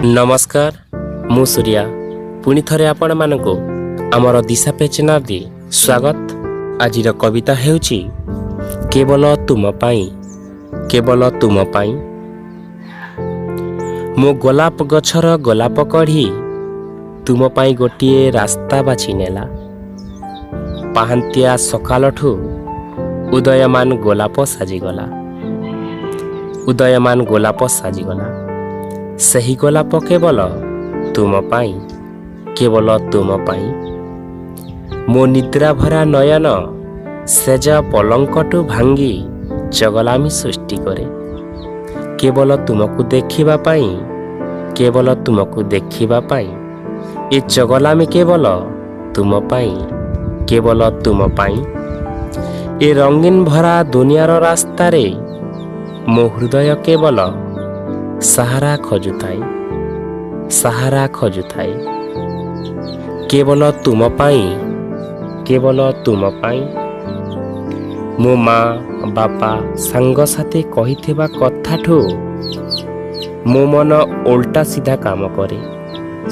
ନମସ୍କାର, ମୁଁ ସୂର୍ୟା। ପୁଣି ଥରେ ଆପଣମାନଙ୍କୁ ଆମର ଦିଶା ପେ ଚ୍ୟାନେଲରେ ସ୍ୱାଗତ। ଆଜିର କବିତା ହେଉଛି କେବଳ ତୁମ ପାଇଁ, କେବଳ ତୁମ ପାଇଁ। ମୋ ଗୋଲାପ ଗଛର ଗୋଲାପ କଢ଼ି ତୁମ ପାଇଁ ଗୋଟିଏ ରାସ୍ତା ବାଛି ନେଲା। ପାହାନ୍ତିଆ ସକାଳଠୁ ଉଦୟମାନ ଗୋଲାପ ସାଜିଗଲା, ଉଦୟମାନ ଗୋଲାପ ସାଜିଗଲା। ସେହି ଗୋଲାପ କେବଳ ତୁମ ପାଇଁ, କେବଳ ତୁମ ପାଇଁ। ମୋ ନିଦ୍ରା ଭରା ନୟନ ଶେଜ ପଲଙ୍କଠୁ ଭାଙ୍ଗି ଚଗଲାମି ସୃଷ୍ଟି କରେ, କେବଳ ତୁମକୁ ଦେଖିବା ପାଇଁ, କେବଳ ତୁମକୁ ଦେଖିବା ପାଇଁ। ଏ ଚଗଲାମି କେବଳ ତୁମ ପାଇଁ, କେବଳ ତୁମ ପାଇଁ। ଏ ରଙ୍ଗୀନ ଭରା ଦୁନିଆର ରାସ୍ତାରେ ମୋ ହୃଦୟ କେବଳ ସାହାରା ଖୋଜୁଥାଏ, ସାହାରା ଖୋଜୁଥାଏ, କେବଳ ତୁମ ପାଇଁ, କେବଳ ତୁମ ପାଇଁ। ମୋ ମା, ବାପା, ସାଙ୍ଗସାଥି କହିଥିବା କଥାଠୁ ମୋ ମନ ଓଲଟା ସିଧା କାମ କରେ।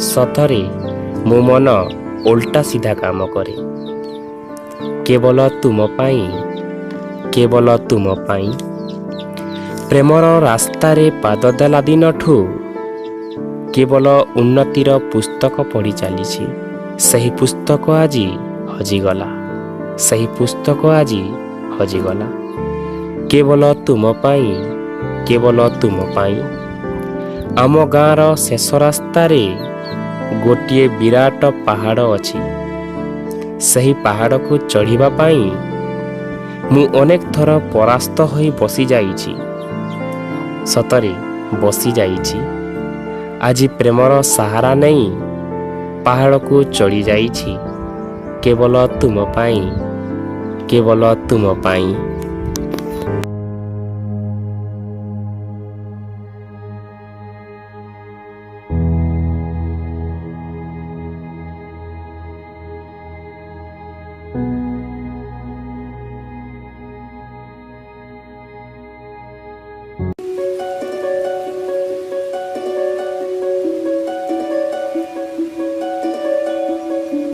ସତରେ ମୋ ମନ ଓଲଟା ସିଧା କାମ କରେ, କେବଳ ତୁମ ପାଇଁ, କେବଳ ତୁମ ପାଇଁ। ପ୍ରେମର ରାସ୍ତାରେ ପାଦ ଦେଲା ଦିନଠୁ କେବଳ ଉନ୍ନତିର ପୁସ୍ତକ ପଢ଼ି ଚାଲିଛି। ସେହି ପୁସ୍ତକ ଆଜି ହଜିଗଲା, ସେହି ପୁସ୍ତକ ଆଜି ହଜିଗଲା, କେବଳ ତୁମ ପାଇଁ, କେବଳ ତୁମ ପାଇଁ। ଆମ ଗାଁର ଶେଷ ରାସ୍ତାରେ ଗୋଟିଏ ବିରାଟ ପାହାଡ଼ ଅଛି। ସେହି ପାହାଡ଼କୁ ଚଢ଼ିବା ପାଇଁ ମୁଁ ଅନେକ ଥର ପରାସ୍ତ ହୋଇ ବସିଯାଇଛି, ସତରେ ବସିଯାଇଛି। ଆଜି ପ୍ରେମର ସାହାରା ନେଇ ପାହାଡ଼କୁ ଚଢ଼ି ଯାଇଛି, କେବଳ ତୁମ ପାଇଁ, କେବଳ ତୁମ ପାଇଁ।